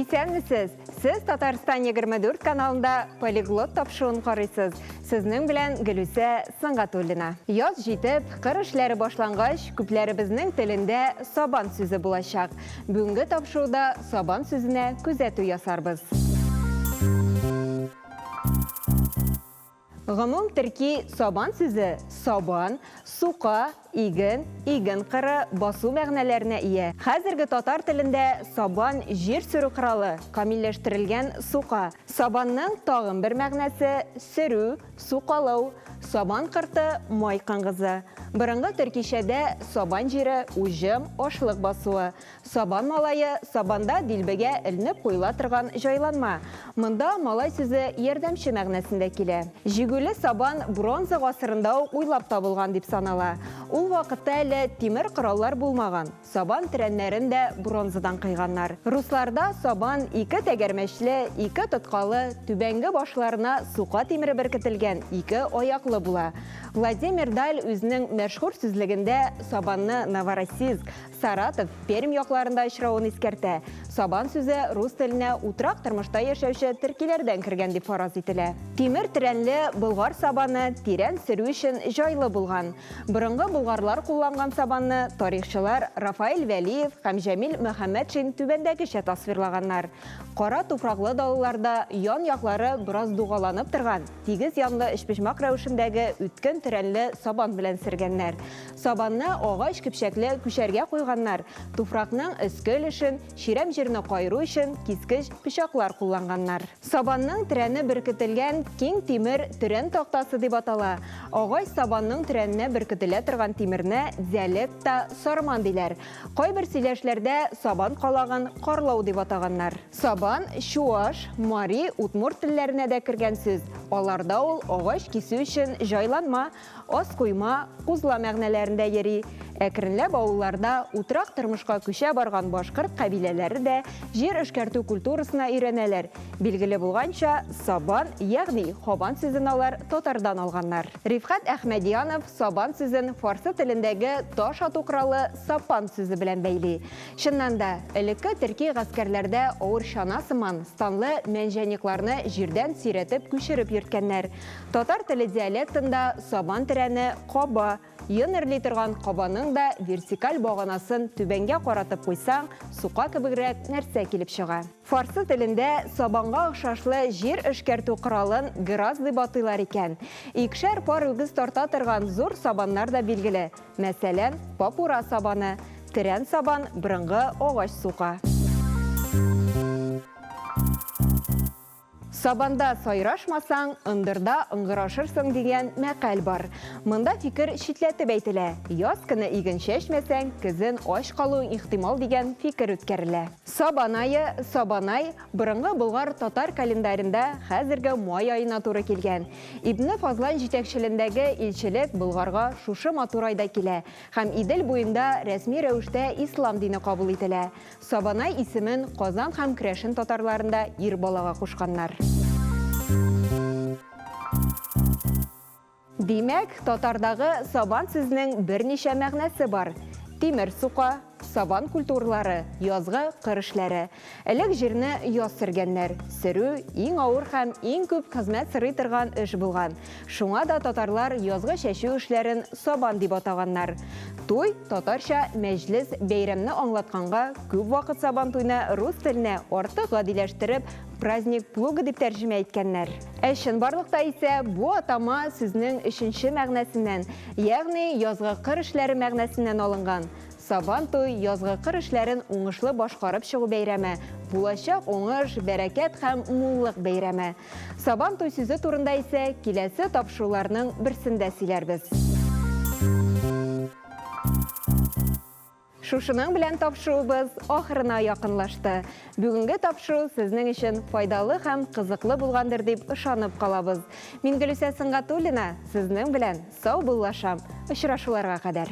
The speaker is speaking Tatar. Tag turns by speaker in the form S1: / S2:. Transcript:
S1: Исәнмесез! Сез Татарстан 24 каналында Полиглот тапшыруын карыйсыз. Сезнең белән Гөлүсә Сөнгатуллина. Яз җитеп, кыр эшләре башлангач, күпләребезнең телендә сабан сүзе булачак. Бүгенге тапшыруда сабан сүзенә күзәтү ясарбыз. Гомум төрки сабан сүзе сабан, сука, иген, иген кыры, басу мәгънәләренә ия. Хәзерге татар телендә сабан җир сөрү коралы, камилләштерелгән сука. Сабанның тагын бер мәгънәсе, сөрү, сукалау, сабан кырты, май кыңгызы. Борынгы төркичәдә сабан җире, уҗым, ашлык басуы. Сабан малае, сабанда дилбегә эленеп куела торган җайланма. Монда малай сүзе ярдәмче мәгънәсендә килә. Җигүле сабан бронза гасырында ук уйлап табылган дип санала. Ул вакытта әле тимер кораллар булмаган, сабан терәннәрен дә бронзадан кыйганнар. Русларда сабан ике тәгәрмәчле, ике тоткалы, түбәнге башларына сука тимере беркетелгән ике аяклы була. Владимир Даль үзенең мәшһүр сүзлегендә сабанны Новороссийск, Саратов, Пермь якларында очравын искәртә. Сабан сүзе рус теленә утрак тормышта яшәүче төркиләрдән кергән дип фараз ителә. Тимер терәнле болгар сабаны тирән сөрү өчен җайлы булган. Борынгы болгарлар кулланган сабанны тарихчылар Рафаэль Вәлиев һәм Җәмил Мөхәммәтшин түбәндәгечә тасвирлаганнар. Кара туфраклы далаларда ян-яклары бераз дугаланып торган, тигез янлы өчпочмак рәвешендәге үткен терәнле сабан белән сөргәннәр. Сабанны агач көпчәкле күчәргә куйганнар, туфракның өске өлешен, чирәм җирне каеру өчен кискеч пычаклар кулланганнар. Сабанның терәне беркетелгән киң тимер төрән тактасы дип атала. Агач сабанның төрәненә беркетелә торган тимерне диалектта сарман диләр. Кайбер сөйләшләрдә сабан калагын карлау дип атаганнар. Сабан, чуаш, мари, удмурт телләренә дә кергән сүз. Аларда ул агач кисү өчен җайланма, Аскуйма, кузла мәгънәләрендә йөри. Әкренләп авылларда утрак тормышка күчә барган башкорт кабиләләре дә җир эшкәртү культурасына өйрәнәләр. Билгеле булганча, сабан, ягъни хабан сүзен алар татардан алганнар. Рифкать Әхмәдиянов сабан сүзен фарсы телендәге таш ату коралы сапан сүзе белән бәйли. Чыннан да, элекке төрки гаскәрләрдә авыр чана сыман станлы мәнҗәникларны җирдән сөйрәтеп күчереп йөрткәннәр. Татар теле диалектында сабан терәне каба, йон эрли торган кабаның да вертикаль баганасын түбәнгә каратып куйсаң, сука кебегрәк нәрсә килеп чыга. Фарсы телендә сабанга охшашлы җир эшкәртү коралын гыраз дип атыйлар икән. Икешәр пар үгез тарта торган зур сабаннар да билгеле. Мәсәлән, папура сабаны, терән сабан, борынгы агач сука. Сабанда сайрашмасаң, ындырда ыңгырашырсың дигән мәкаль бар. Монда фикер читләтеп әйтелә. Яз көне иген чәчмәсәң, көзен ач калуың ихтимал дигән фикер үткәрелә. Сабан ае, Сабанай, борынгы болгар-татар календаренда хәзерге май аена туры килгән. Ибне Фазлан җитәкчелендәге илчелек Болгарга шушы матур айда килә һәм Идел буенда рәсми рәвештә ислам дине кабул ителә. Сабанай исемен Казан һәм керәшен татарларында ир балага кушканнар. Димәк, татардагы сабан сүзенең берничә мәгънәсе бар. Тимер сука, сабан культуралары, язгы кыр эшләре. Элек җирне яз сөргәннәр. Сөрү, иң авыр һәм иң күп хезмәт сорый торган эш булган. Шуңа да татарлар язгы чәчү эшләрен сабан дип атаганнар. Туй, татарча мәҗлес, бәйрәмне аңлатканга, күп вакыт сабантуйны рус теленә артык гадиләштереп, праздник плуга дип тәрҗемә иткәннәр. Ә чынбарлыкта исә бу атама сүзнең өченче мәгънәсеннән, ягъни язгы кыр эшләре мәгънәсеннән алынган. Сабан туй, язгы кыр эшләрен уңышлы башкарып чыгу бәйрәме, булачак уңыш, бәрәкәт һәм муллык бәйрәме. Сабан туй сүзе турында исә киләсе тапшыруларның берсендә сөйләрбез. Шушының белән тапшыруыбыз ахырына якынлашты. Бүгенге тапшыру сезнең өчен файдалы һәм кызыклы булгандыр дип ышанып калабыз. Мин Гөлүсә Сөнгатуллина, сезнең белән саубуллашам. Очрашуларга кадәр.